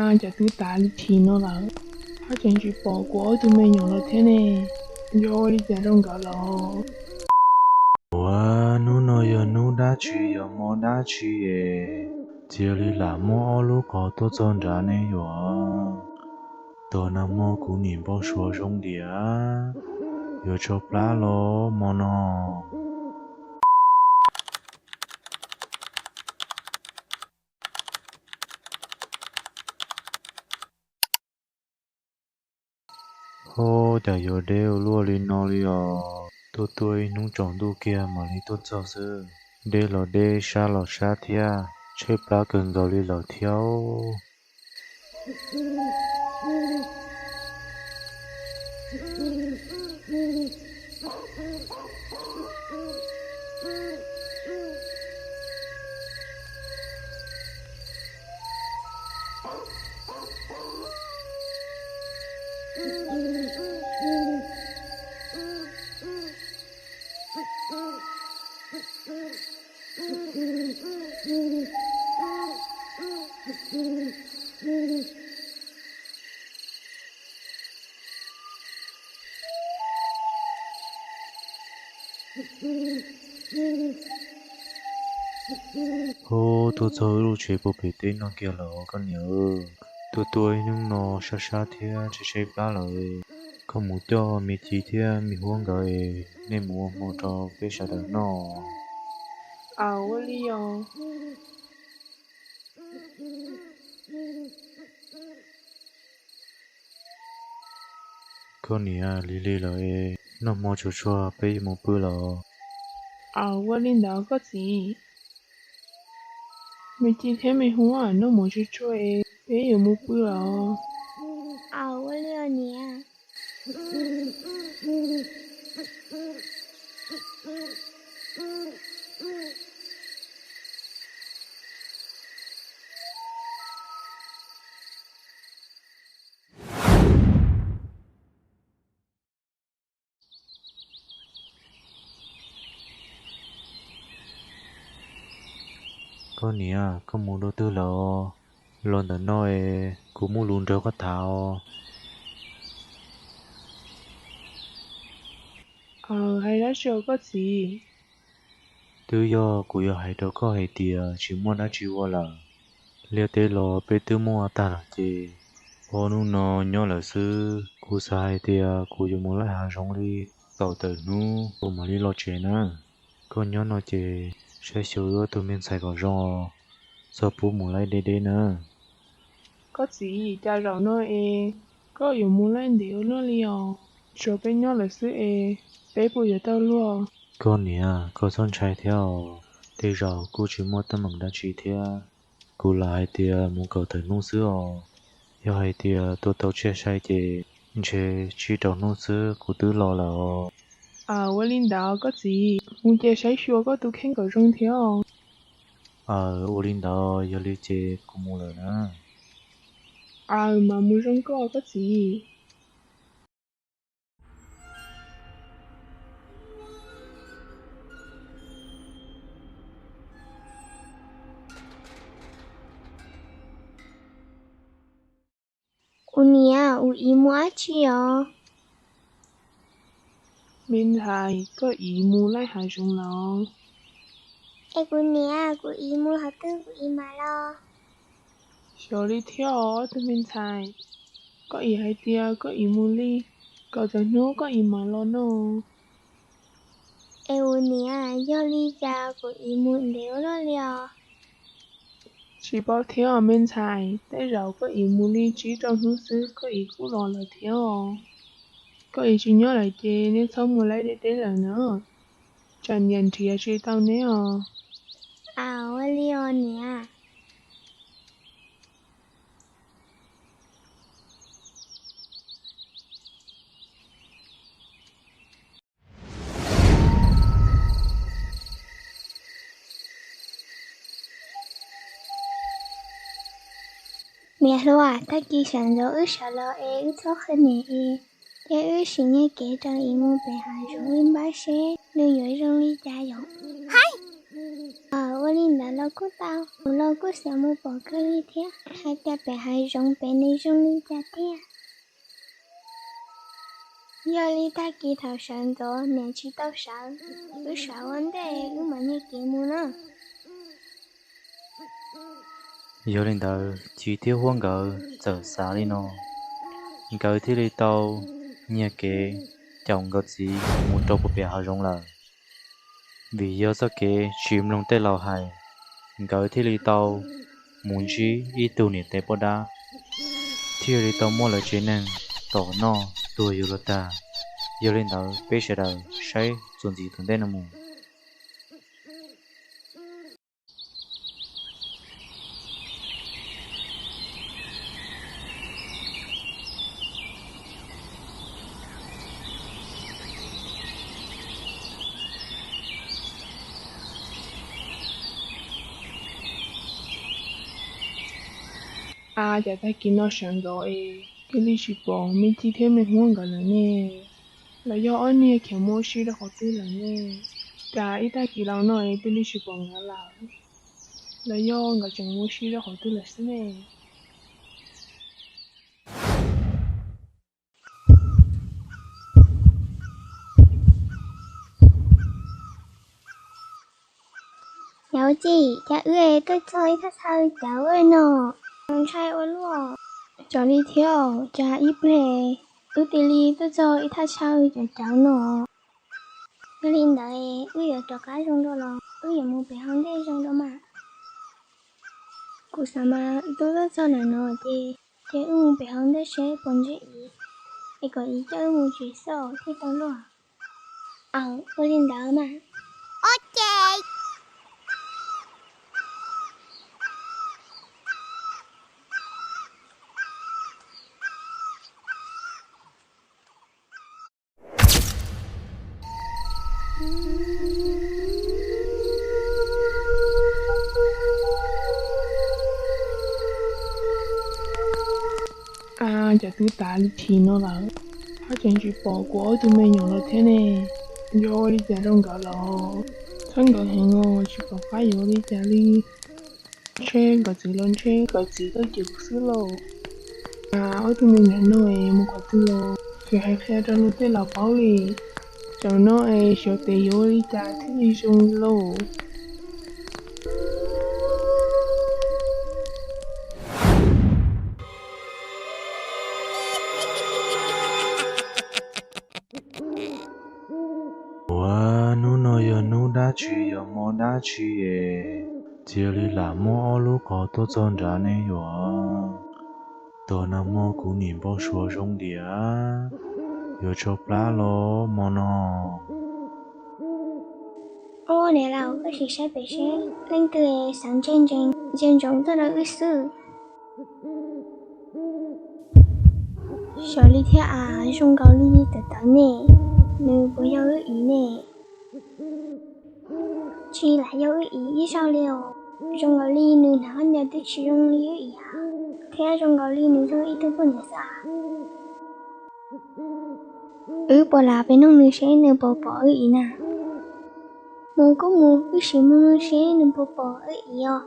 Cas twb tas li chim no lawm, haj tseem tsis pom kuv ob tug me nyuam los thiab ne? Yog ua li cas rau nkawd lawm? Ua, hnub no yog hnub dab tsi, yog hmo dab tsi es cia li lam muab ob lub qos tuaj txog nrad ne yuav? Tos nag hmo kuv nim npau suav zoo diam, yuav tso plab los hmo no. Ho, cas yuav deb ua luaj li no li os? Tuaj tuaj ib hnub tsaus ntuj kiag mam li tuaj txog xwb. Deb los deb, sab los sab thiab, tshaib plab kawg nkaus li lawm thiab. Hu, tuaj txog wb lub tsev puag pem teb no kiag lawm koj niam. Tuaj tuaj ib hnub no sab sab thiab tshaib tshaib plab lawm. Koj mus coj me ci thiab me huab nkawd es nej mus ua hmo rau peb sawv daws noj. Aw, ua li os. Koj niam, lig lig lawm es noj hmo tsuag tsuag peb yuav mus pw lawm. Aw, ua li ntawd koj txiv. Me ci thiab me huab, noj hmo tsuag tsuag es peb yuav mus pw lawm. Aw, ua li os niam. Koj niam, koj mus dua twg lawm? Los ntawm no es kuv muaj lus nrog koj tham os. Aw, hais dab tsi os koj txiv? Twb yog kuv yuav hais rau koj hais tias tsis muaj dab tsi ua lawm. Liaj teb los peb twb muaj tag lawm ces, ob hnub no nyob lawm xwb. Kuv xav hais tias kuv yuav mus laij hav zoov li kaum tawm hnub kuv mam li los tsev na. Koj nyob no ces saib xyuas wb ob tug me ntxhais kom zoo os, txhob pub mus laij deb deb na. Koj txiv, cas zaum no es koj yuav mus laij ntev ua luaj li os? Tsuas peb nyob lawm xwb es peb puas yuav tau luag? Koj niam, koj txhob ntshai thiab os. Tej zaum kuj tsis muaj teeb meem dab tsi thiab. Kuv lam hais tias mus kaum tawm hnub xwb os. Yog hais tias tua tau tsiaj sai ces ntshe tsib rau hnub xwb kuv twb los lawm os. Aw, ua li ntawd koj txiv, mus ces saib xyuas koj tus kheej kom zoo thiab os. Aw, ua li ntawd, yog li ces kuv mus lawm na. Aw, mas mus zoo koj, koj txiv. Kuv niam, kuv ib mus dab tsi os? Me ntxhais, koj ib mus laij hav zoov los? Es kuv niam, kuv ib mus qhov twg kuv ib mam los. Xyov li thiab os tus me ntxhais, koj ib hais tias koj ib mus li kaum tawm hnub koj ib mam los no. Es kuv niam, yog li cas kuv ib mus ntev ua luaj li os? Tsis paub thiab os me ntxhais, tej zaum koj ib mus li tsib rau hnub xwb koj ib kuj los lawm thiab os. Koj ib tsis nyob lawm ces neb txhob mus laij deb deb lawm na, tsam niam nrhiav tsis tau neb os. Aw, ua li os niam. Niam hluas, tag kis sawv ntxov wb sawv los es wb txhob qhia niam es, cia wb sim nyiag kev rau ib mus pem hav zoov wb npaj seb nws yuav zoo li cas yom. Aw, Ua li ntawd los kuj tau, kuv los kuj xav mus pom kawg li thiab, hais tias pem hav zoov pem nws zoo li cas tiag. Yog li tag kis thaum sawv ntxov niam tsis tau sawv, wb sawv ua ntej wb mam nyiag kev mus na. Yog li ntawd Ci thiab Huab nkawd txawm xav li no, nkawd thiaj li tau nyiag kev caum nkawd txiv mus rau puag pem hav zoov lawm. Vim yog txoj kev tsis mloog tej laus hais, nkawd thiaj li tau mus ntsib ib tug niam tais poj dab, thiaj li tau muab lawv tsev neeg tom noj tuag yuav luag tag. Yog li ntawd peb sawv daws saib txuas ntxiv tom ntej no mus. Ab, cas tag kis no sawv ntxov es cia li tsis pom me Ci thiab me Huab nkawd lawm ne? Los yog ob niag khiav mus ua si rau qhov twg lawm ne? Cas ib tag kis los no es cia li tsis pom nkawd lawm? Los yog nkawd tseem mus ua si rau qhov twg lawm xwb ne? Yawm txiv, cas wb tuaj txog ib thaj chaw cawv no, ntshai ua luaj. Xyov li thiab, cas ib pliag wb cia li tuaj txog ib thaj chaw cawv cawv no. Yog li ntawd wb yuav rov qab zoo dua los wb yuav mus pem hauv ntej zoo dua mas. Kuv xav mas wb twb tuaj txog ntawm no ces, ces wb mus pem hauv ntej seb puas ntsib Iv, es kom Iv coj wb mus tsev xwb thiaj tau luaj. Aws, ua li ntawd mas. Ok. Ab, cas twb tas li chim no lawm, ho tseem tsis pom kuv ob tug me nyuam los thiab ne? Yuav ua li cas rau nkawd los? Txhawb nkawd heev os, tsis pom qab yuav ua li cas li. Ntshe nkawd txiv los ntshe nkawd txiv tuaj cem kuv xwb lauj. Ab, ob tug me nyuam no es mus qhov twg los? Tsis hais qhia rau luag tej los paub li. Tam no es xyov tes yuav ua li cas thiaj li zoo li lauj. Ua, hnub no yog hnub dab tsi, yog hmo dab tsi es cia li lam muab ob lub qos tuaj txog nrad ne yuav? Tos nag hmo kuv nim npau suav zoo diam, yuav tsau plab los hmo no. Ua, niam laus, koj sim saib pem seb leej twg xav ntse ntsees ntse ntsoov tuaj rau wb xwb. Xyov li thiab as, zoo nkaus li tawv tawv ne, nws puas yog wb Iv ne? Tsis lam yog wb Iv ib zaug li os. Zoo nkaus li nws hnav khaub ncaws twb tsis zoo li wb Iv thiab zoo nkaus li nws yog ib tug poj niam xwb. Wb puas lam pem nug nws seb nws puas pom wb Iv na? Mus kuj mus, wb sim mus nug seb nws puas pom wb Iv os.